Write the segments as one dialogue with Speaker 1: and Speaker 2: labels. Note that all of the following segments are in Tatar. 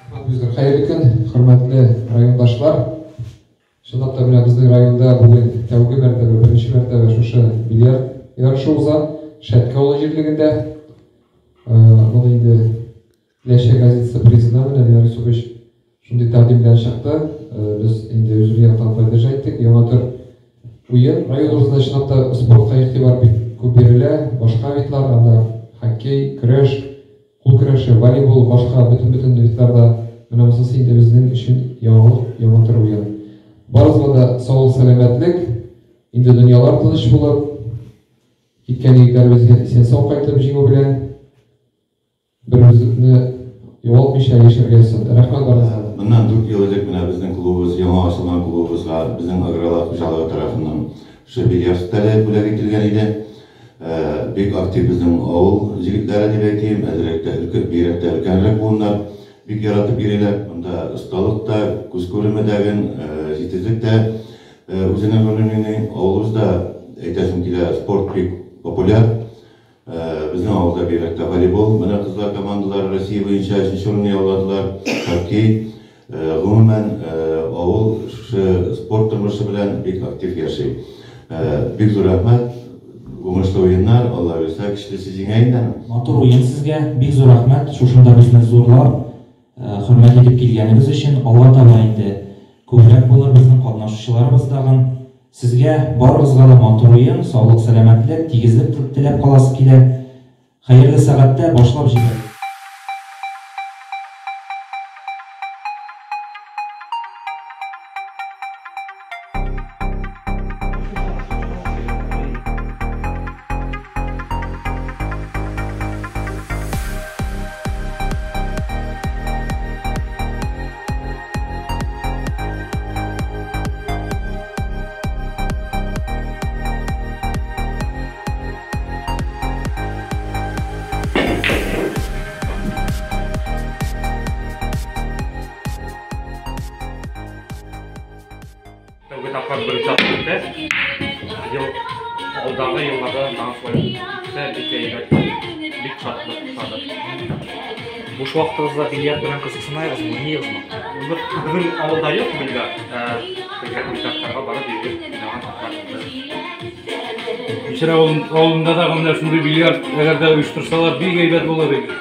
Speaker 1: Хәерле көн, хөрмәтле райондашлар. Чынлап та менә безнең районда бүген тәүге мәртәбә, беренче мәртәбә шушы бильярд ярышы уза Шәтке авылы җирлегендә. Моны инде Теләче газетасы призына менә Ленар Юсупович шундый тәкъдим белән чыкты. Без инде үзебез яктан поддержать иттек. Яңа төр уен. Районыбызда чынлап та спортка игътибар бик күп бирелә. Башка видлар, анда хоккей, көрәш, кул көрәше, волейбол, башка бөтен-бөтен видларда менә монысы инде безнең өчен яңалык, яңа төр уен. Барыгызга да саулык, сәламәтлек, инде дөньялар тыныч булып, киткән егетләребезгә исән-сау кайтып җиңү белән бер-беребезне югалтмыйча яшәргә язсын. Рәхмәт барыгызга да.
Speaker 2: Моннан 4 ел элек менә безнең клубыбыз, яңа ачылган клубыбызга безнең Аграрлар хуҗалыгы тарафыннан шушы бильярд өстәле бүләк ителгән иде. Бик актив безнең авыл җегетләре дип әйтим, әзрәк тә өлкән, бигрәк тә өлкәнрәк буыннар бик яратып йөриләр. Монда осталык та, күз күреме дәген, җитезлек тә үзенең ролен уйный. Авылыбызда, әйтәсем килә, спорт бик популяр. Безнең авылда бигрәк тә волейбол, менә кызлар командалары Россия буенча өченче урынны яуладылар, хоккей. Гомумән, авыл шушы спорт тормышы белән бик актив яши. Бик зур рәхмәт, уңышлы уеннар, Алла бирсә, көчлесе җиңә инде.
Speaker 3: Матур уен сезгә, бик зур рәхмәт, шушында безне зурлап, хөрмәт итеп килгәнегез өчен. Алга таба инде күбрәк булыр безнең катнашучыларыбыз тагын. Сезгә барыгызга да матур уен, саулык, сәламәтлек, тигезлек теләп каласы килә. Хәерле сәгатьтә башлап җибәрик.
Speaker 4: Тәүге тапкыр беренче атна үтә. Ел алдагы елларда тагын шулай үтсә, бик әйбәт, бик шатлык, шатык.
Speaker 5: Буш вакытыгызда бильярд белән кызыксынайгызмы, уйныйгызмы?
Speaker 4: Безнең авылда юк бильярд. Теге бильярдларга барып йөреп уйнаган чаклар булды.
Speaker 6: Мишәр авылында да менә шундый бильярд әгәр дә оештырсалар, бик әйбәт булыр иде.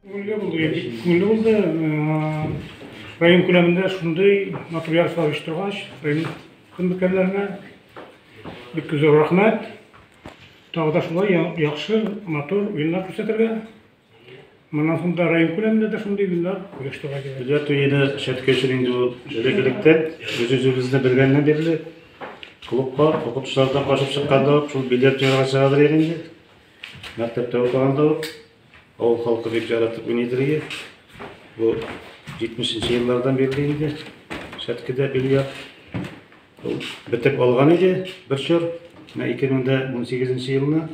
Speaker 7: Күңелле булды, бик күңелле булды. Район күләмендә шундый матур ярышлар оештыргач, район хезмәткәрләренә бик зур рәхмәт. Тагы да шулай яхшы, матур уеннар күрсәтергә. Моннан соң да район күләмендә дә шундый уеннар оештырырга кирәк.
Speaker 8: Бильярд уены Шәтке өчен инде ул элек-электән үз-үзебезне белгәннән бирле клубка укытучылардан качып чыкканда ук шул бильярд уйнарга чыгадыр идек инде. Мәктәптә укыганда ук авыл халкы бик яратып уйныйдыр иде. Бу 70 еллардан бирле инде Шәткедә бильярд ул бетеп алган иде бер чор. Менә 2018 елны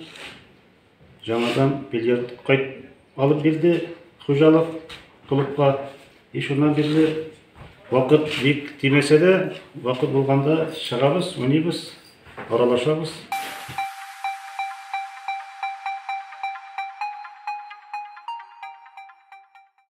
Speaker 8: жаңадан бильярд кайт алып бирде хуҗалык клубка. И шуннан бирле вакыт бик тимәсә дә, вакыт булганда чыгабыз, уйныйбыз, аралашабыз.